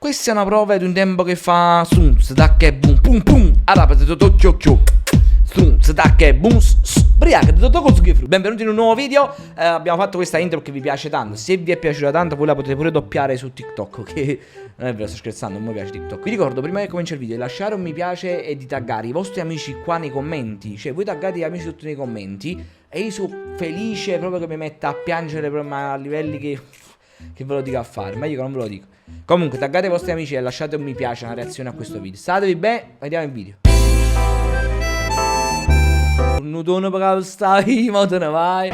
Questa è una prova di un tempo che fa Strunz, tac e boom, pum pum Arapete tutto chiù chiù Strunz, tac e boom, s, s, briac, tutto con Benvenuti in un nuovo video eh, Abbiamo fatto questa intro che vi piace tanto Se vi è piaciuta tanto voi la potete pure doppiare su TikTok, ok? Non è vero, sto scherzando, non mi piace TikTok Vi ricordo prima che comincia il video di lasciare un mi piace e di taggare i vostri amici qua nei commenti Cioè voi taggate gli amici tutti nei commenti E io sono felice proprio che mi metta a piangere proprio a livelli che... Che ve lo dico a fare, meglio che non ve lo dico. Comunque, taggate i vostri amici e lasciate un mi piace, una reazione a questo video. Statevi bene, vediamo il video. Un tono per stai, mo te ne vai.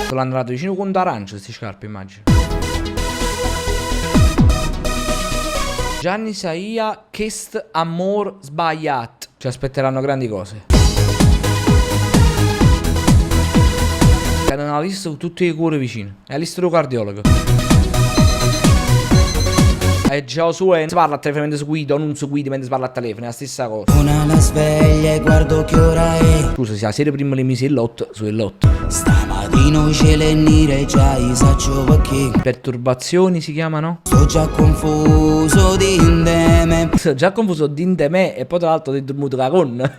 Te l'hanno dato vicino con d'arancia queste scarpe, immagino. Gianni Saia, Chest Amor Sbagliat. Ci aspetteranno grandi cose. Hanno una lista con tutti i cuori vicino. È la lista del cardiologo. E Giosuè si parla a telefono mentre si guida o non si guida mentre si parla a telefono, è la stessa cosa. Una la sveglia e guardo che ora è. Scusa, se la sera prima le mise l'8, su l'8. Stamattina cielo è nero già io saccio perché. Perturbazioni si chiamano? Sto già confuso di me. Sto già confuso di me e poi tra l'altro di dormito la con.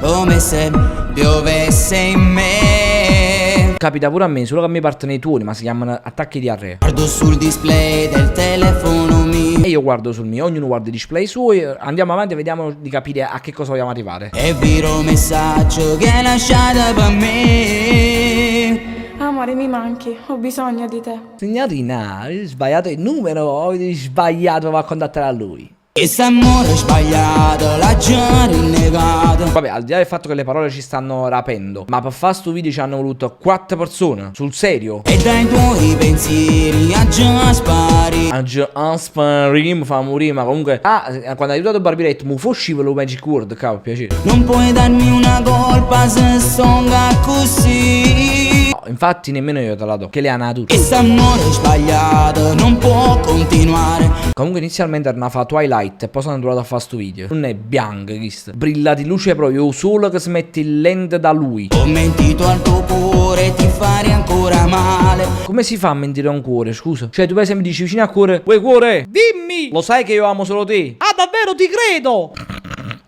Come se piovesse in me. Capita pure a me, solo che a me partono i tuoni, ma si chiamano attacchi di diarrea. Guardo sul display del telefono mio. E io guardo sul mio, ognuno guarda i display suoi. Andiamo avanti e vediamo di capire a che cosa vogliamo arrivare. E viro messaggio che hai lasciato per me. Amore, mi manchi, ho bisogno di te. Signorina, avete sbagliato il numero, avete sbagliato va a contattare a lui. E se amore sbagliato l'ha già rinnegato. Vabbè, al di là del fatto che le parole ci stanno rapendo, ma per fare sto video ci hanno voluto 4 persone, sul serio. E dai tuoi pensieri a già spari. A già spari, mi fa morire, ma comunque... Ah, quando ha aiutato Barbiretto, mi fu scivolo Magic Word, cavolo, piacere. Non puoi darmi una colpa se sono così. No, infatti nemmeno io te la do, che le ha natura. E se amore sbagliato non può continuare. Comunque inizialmente era una fa Twilight e poi sono andato a fare sto video. Non è bianco, questo. Brilla di luce proprio, solo che smette il lente da lui. Ho mentito al tuo cuore, ti farei ancora male. Come si fa a mentire a un cuore, scusa? Cioè tu per esempio dici vicino al cuore, uè cuore, dimmi! Lo sai che io amo solo te? Ah davvero, ti credo!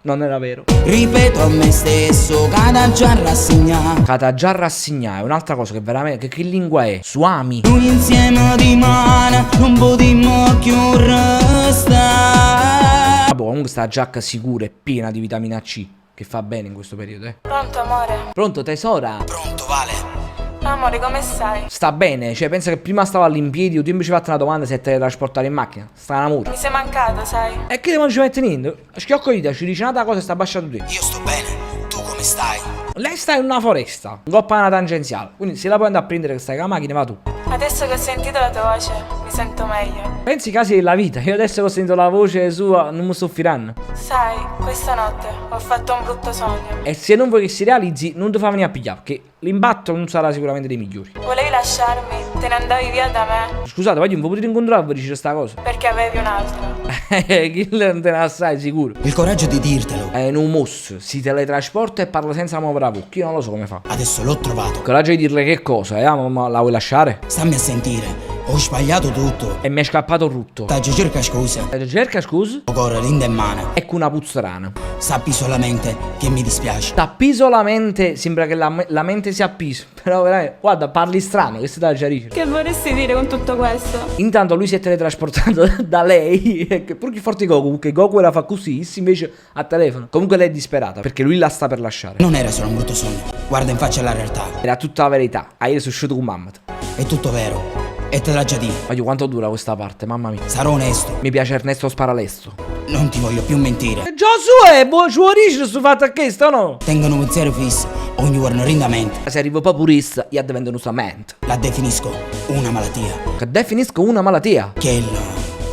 Non era vero. Ripeto a me stesso che da già rassegnare. Che già rassegnare è un'altra cosa che veramente. Che, che lingua è? Suami. Noi insieme di mano non potremmo più restare. Vabbè, comunque sta giacca sicura è piena di vitamina C. Che fa bene in questo periodo, eh. Pronto, amore? Pronto, tesora? Pronto, Vale. Amore, come stai? Sta bene, cioè pensa che prima stava all'impiedi, tu invece hai fatto una domanda se te trasportare in macchina. Sta un amore. Mi sei mancato, sai? E che non ci mette niente? Schiocco di te, ci dice un'altra cosa e sta baciando te. Io sto bene, tu come stai? Lei sta in una foresta, in coppa a una tangenziale. Quindi se la puoi andare a prendere che stai con la macchina, va tu. Adesso che ho sentito la tua voce, mi sento meglio. Pensi i casi della vita, io adesso che ho sentito la voce sua non mi soffriranno. Sai, questa notte ho fatto un brutto sogno. E se non vuoi che si realizzi, non ti fa venire a pigliare, perché l'impatto non sarà sicuramente dei migliori. Volevi lasciarmi, te ne andavi via da me. Scusate, voglio non potete incontrare per dire sta cosa. Perché avevi un altro. Chi non te ne sai sicuro. Il coraggio di dirtelo. È un mostro, si teletrasporta e parla senza muovere la bocca. Io non lo so come fa. Adesso l'ho trovato. Il coraggio di dirle che cosa, eh? Ma la vuoi lasciare? Stammi a sentire, ho sbagliato tutto. E mi è scappato rutto. T'aggi cerca scusa. Cerca scusa? Ho cuore rinda in mano. Ecco una puzzarana. Sappi solamente che mi dispiace. Sappi solamente, sembra che la, la mente sia appisa. Però veramente, guarda, parli strano, che si dà già dice. Che vorresti dire con tutto questo? Intanto lui si è teletrasportato da lei. Che pur che forte Goku, che Goku era fa così, invece a telefono. Comunque lei è disperata, perché lui la sta per lasciare. Non era solo un brutto sogno. Guarda in faccia la realtà. Era tutta la verità. Ah, io sono uscito con mamma. È tutto vero. E te l'ha già detto. Voglio quanto dura questa parte, mamma mia. Sarò onesto. Mi piace Ernesto Sparalesto. Non ti voglio più mentire. Giosuè, boh, ci vuoi dire su fatto a questo, no? Tengono un zero fisso ogni giorno rindamente. Se arrivo proprio purista, io divento un strumento. La definisco una malattia. Che definisco una malattia? Che il...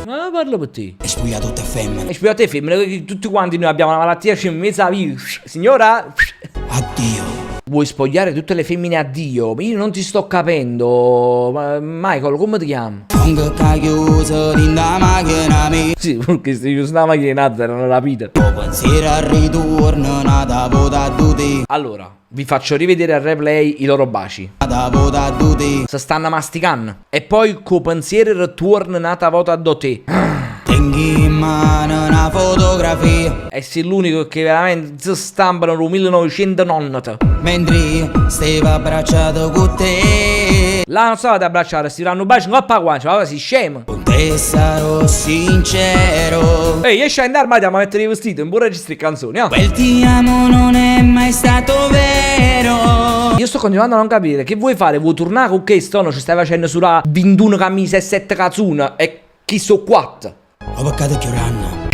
Ma parlo per te. E spuglia tutte femmine. E spuglia te femmine, tutti quanti noi abbiamo una malattia, c'è in mezzo alla via. Signora? Addio. Vuoi spogliare tutte le femmine a Dio? Io non ti sto capendo. Michael, come ti chiami? Stongo ccà chiuso dint' 'a machina mia. Sì, perché se chiuso 'na macchina 'e n'ato erano rapite. 'O pensiero arritorna n'ata vota addu te. Allora, vi faccio rivedere al replay i loro baci. N'ata vota addu te. Se stanno masticanno. E poi cu 'o pensiero retuorn n'ata vota addo te. Tengo in mano na fotografia. E si l'unico che veramente se stampano d' 'o 1990. Mentre io stevo abbracciato cu te. Là non stava ad abbracciare, si danno un bacio 'ncoppa 'a guancia, ma si scemo. Con te sarò sincero. Ehi, esci 'a armadio a mettere i vestiti, non puoi registrare canzoni, ah. Quel ti amo non è mai stato vero. Io sto continuando a non capire, che vuoi fare? Vuoi tornare con questo? No, ci stai facendo sulla 21 camicie e 7 cazzune e chi so 4? 'O peccato cchiù granne.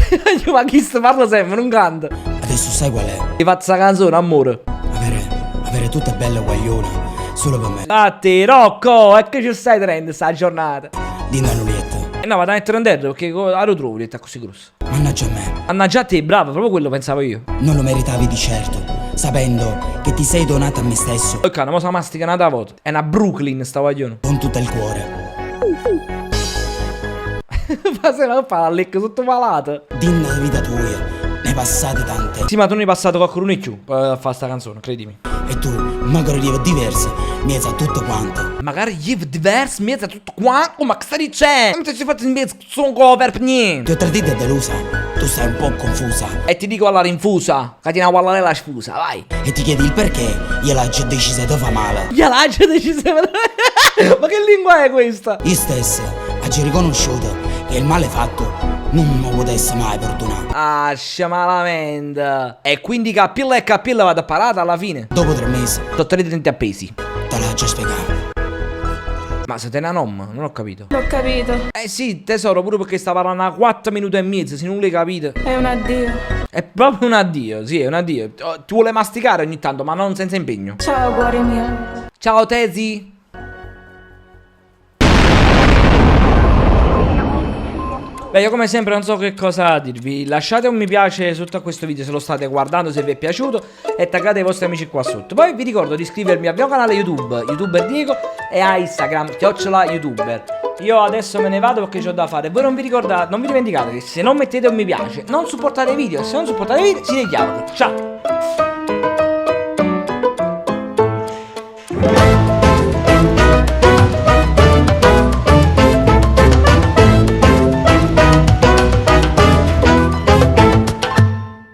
Ma chi sta parla sempre, non canta. Adesso sai qual è? Ti faccio la canzone, amore. Avere, avere tutte belle guaglione solo per me. Fatti, Rocco, e che ci stai tenendo sta giornata? Dinto a nu lietto. E no, vado a mettere in terra perché la lo trovo lietto così grosso. Mannaggia a me. Mannaggia a te, bravo, proprio quello pensavo io. Non lo meritavi di certo, sapendo che ti sei donato a me stesso. Ok, mo sa mastica n'ata volta. È una Brooklyn sta guaglione. Con tutto il cuore. Ma se no fa la lecca sotto malato. Dinto 'a vita tua ne hai passate tante. Sì, ma tu ne hai passato qualcuno di più per fare sta canzone, credimi. E tu magari eri diversa, mezzo a tutto quanto. Magari io diverso, mezzo a tutto quanto, ma che stai dicendo? Non ti sei fatto in mezzo, sono cover per niente. Ti ho tradito e delusa, tu sei un po' confusa. E ti dico alla rinfusa, che ti una guarda sfusa, vai. E ti chiedi il perché, gliel'ha già deciso di fa male. Gliel'ha già deciso. Ma che lingua è questa? Io stesso ho già riconosciuto che il male fatto non mi potesse mai perdonare. Ah, malamente. E quindi capilla e capilla vado a parata alla fine. Dopo 3 mesi. Sono tre denti appesi. Te l'ho già spiegato. Ma se te una nonna, non ho capito. L'ho capito. Eh sì, tesoro, pure perché sta parlando a 4 minuti e mezzo, se non l'hai capito. È un addio. È proprio un addio, sì, è un addio. Ti vuole masticare ogni tanto, ma non senza impegno. Ciao, cuore mio. Ciao, Tesi. Beh, io come sempre non so che cosa dirvi. Lasciate un mi piace sotto a questo video se lo state guardando, se vi è piaciuto, e taggate i vostri amici qua sotto. Poi vi ricordo di iscrivermi al mio canale YouTube, YouTuber Diego, e a Instagram, @youtuber. Io adesso me ne vado perché c'ho da fare. Voi non vi ricordate, non vi dimenticate che se non mettete un mi piace, non supportate i video. Se non supportate i video, si richiamano. Ciao!